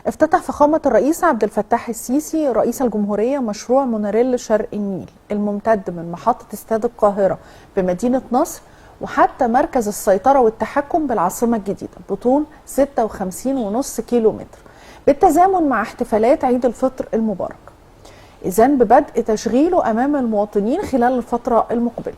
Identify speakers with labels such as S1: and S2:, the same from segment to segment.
S1: افتتح فخامة الرئيس عبد الفتاح السيسي رئيس الجمهورية مشروع مونوريل شرق النيل الممتد من محطة استاد القاهرة بمدينة نصر وحتى مركز السيطرة والتحكم بالعاصمة الجديدة بطول 56.5 كيلو متر، بالتزامن مع احتفالات عيد الفطر المبارك. إذن ببدء تشغيله أمام المواطنين خلال الفترة المقبلة،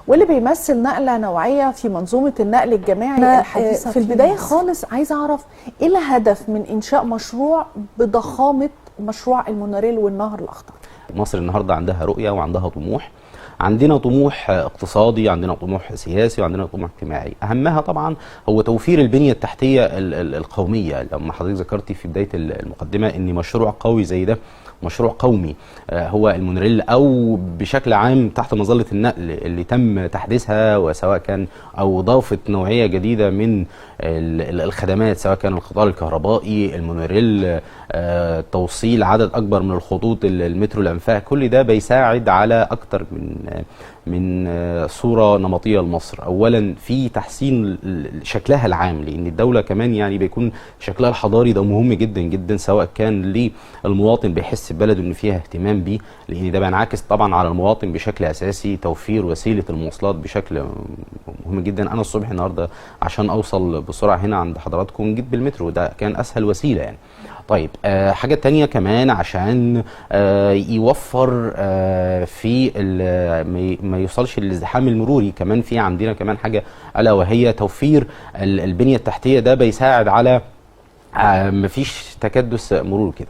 S1: واللي بيمثل نقلة نوعية في منظومة النقل الجماعي الحديثة. في البداية خالص عايز أعرف إيه الهدف من إنشاء مشروع بضخامة مشروع المونوريل والنهر الأخضر؟
S2: مصر النهاردة عندها رؤية وعندها طموح، عندنا طموح اقتصادي، عندنا طموح سياسي، وعندنا طموح اجتماعي. أهمها طبعا هو توفير البنية التحتية القومية. لما حضرتك ذكرتي في بداية المقدمة إن مشروع قوي زي ده، مشروع قومي هو المونوريل، أو بشكل عام تحت مظلة النقل اللي تم تحديثها، وسواء كان أو إضافة نوعية جديدة من الخدمات، سواء كان القطار الكهربائي، المونوريل، توصيل عدد أكبر من الخطوط المترو الأنفاق، كل ده بيساعد على أكتر من صورة نمطية لمصر. أولا في تحسين شكلها العام، لأن الدولة كمان يعني بيكون شكلها الحضاري ده مهم جدا جدا، سواء كان للمواطن بيحس ببلده إن فيها اهتمام بيه، لأن ده بينعكس طبعا على المواطن بشكل أساسي. توفير وسيلة المواصلات بشكل مهم جدا. أنا الصبح النهارده عشان أوصل بسرعة هنا عند حضراتكم جيت بالمترو، ده كان أسهل وسيلة يعني. طيب حاجة تانية كمان عشان يوفر في ما يوصلش للازدحام المروري. كمان في عندنا كمان حاجة ألا وهي توفير البنية التحتية، ده بيساعد على مفيش تكدس مرور كده.